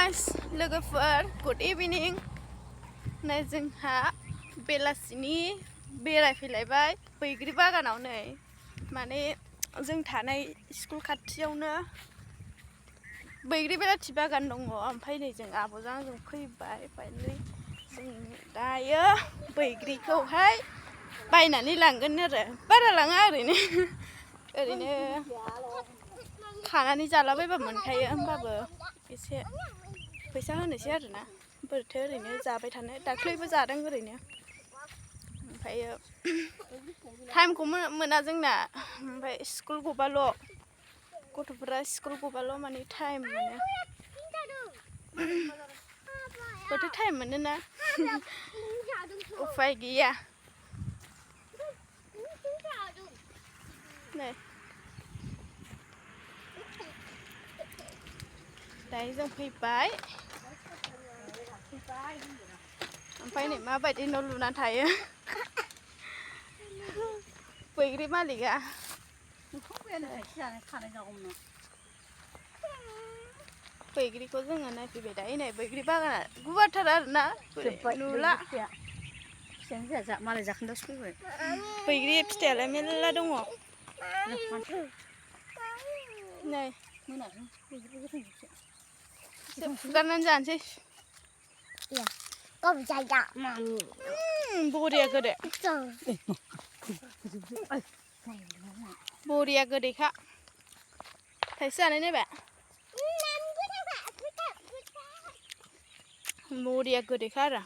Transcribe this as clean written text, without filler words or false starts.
guys लोगोफोर good इभिनिं नै जोंहा बेलासिनि बेरायफैलायबाय बैग्रि बागानाव नै माने जों थानाय स्कुल खाथियावनो बैग्रि बेलाथि बागान दङ ओमफ्राय नै जों आब'जों आंजों फैबाय फाइनालि जों दायो बैग्रिखौहाय बायनानै लांगोन आरो बारा लाङा ओरैनो खानानै जालाबायबा मोनखायो होमबाबो एसे फैसा होनोसै आरोना बोरैथो ओरैनो जाबाय थानो दाख्लैबो जादों ओरैनो ओमफ्रायो टाइमखौ मोना जोंना ओमफ्राय स्कुल गबाल' गथ'फोरा स्कुल गबाल' माने टाइम मोनो बोरैथो टाइम मोनोना उफाय गैया नै दायो जों फैबाय ओमफ्राय नै माबायदि न' लुना थायो बैग्रि मालिकआ बैग्रिखौ जोङो नायफैबाय दायो नै बैग्रि बागाना गुवारथार आरोना नुला मालाय जाखोन्दासो फैबाय बैग्रि फिथाइयालाय मेरला दङ नै फुगारनानै जानोसै बरिया गोदै बरिया गोदैखा थाइसे जानाय नायबा बरिया गोदैखा आरो